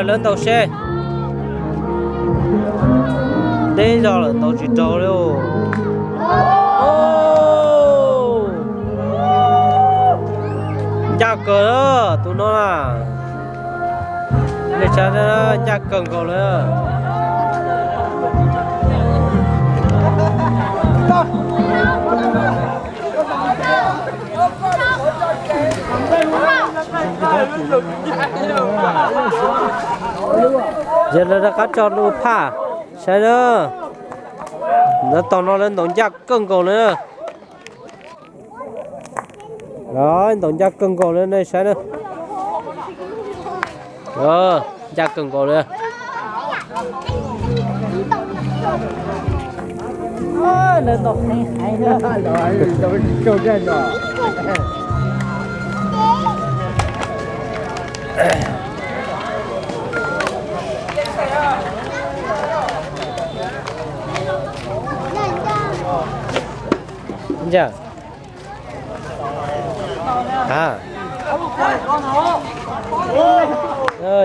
Lawv ntaus seb. Deb zog lawm ntaus tsis raug li. Ncaj kawg na tus no na. Nej saib, ncaj kawg nkaus li. Yog lawv rov qab tso lus phaj saib na. Lawv tom no lawv ntaus ncaj kawg nkaus li. Ntaus ncaj kawg nkaus li nej saib na. Ncaj kawg nkaus li. Ncaj.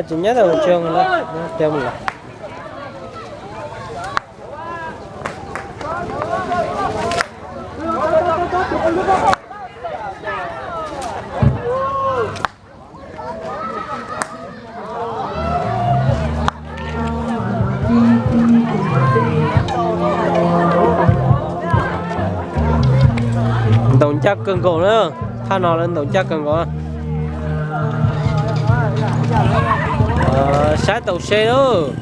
Tsis nyob tau hauv tsev lawm, nyob pem mus lawm. Ntaus ncaj kawg nkaus na. Thaj no lawv ntaus ncaj kawg nkaus. Saib taus se lawm.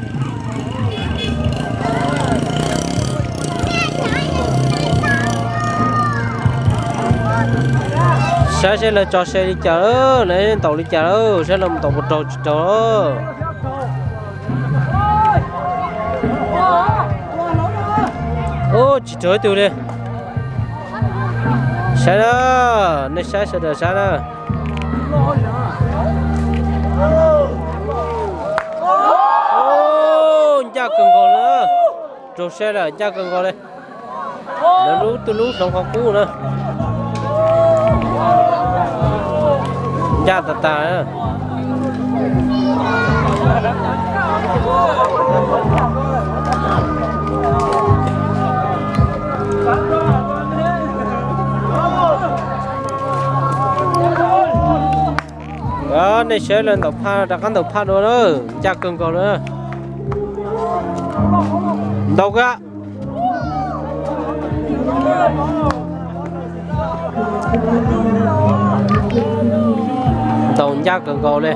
Saib seb lawv tso se li cas lawm, lawv ntaus li cas lawm, saib lawv mus ntaus puas raug tsis raug. Ub, tsis raug ib tug li. Saib na, nej saib sawv daws saib na. Ncaj kawg nkaus li. Raug se lawm, ncaj kawg nkaus li. Lawv lub twb lub hloov qhov qub na. Ncaj tas tas. Nej saib lawv ntaus phaj, rov qab ntaus phaj dua na, ncaj kawg nkaus li. Ntaus kawg. Ntaus ncaj kawg nkaus li.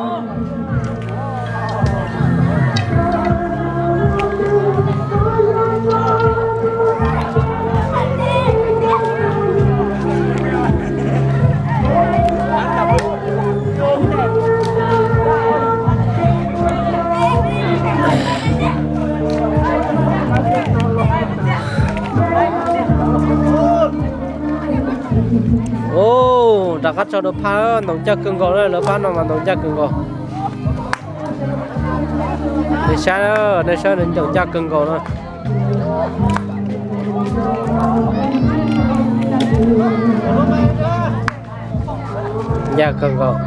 Ub, rov qab tso dua phaj, ntaus ncaj kawg nkaus na, lawv pab no mas ntaus ncaj kawg nkaus. Nej saib, nej saib nws ntaus ncaj kawg nkaus na. Ncaj kawg nkaus.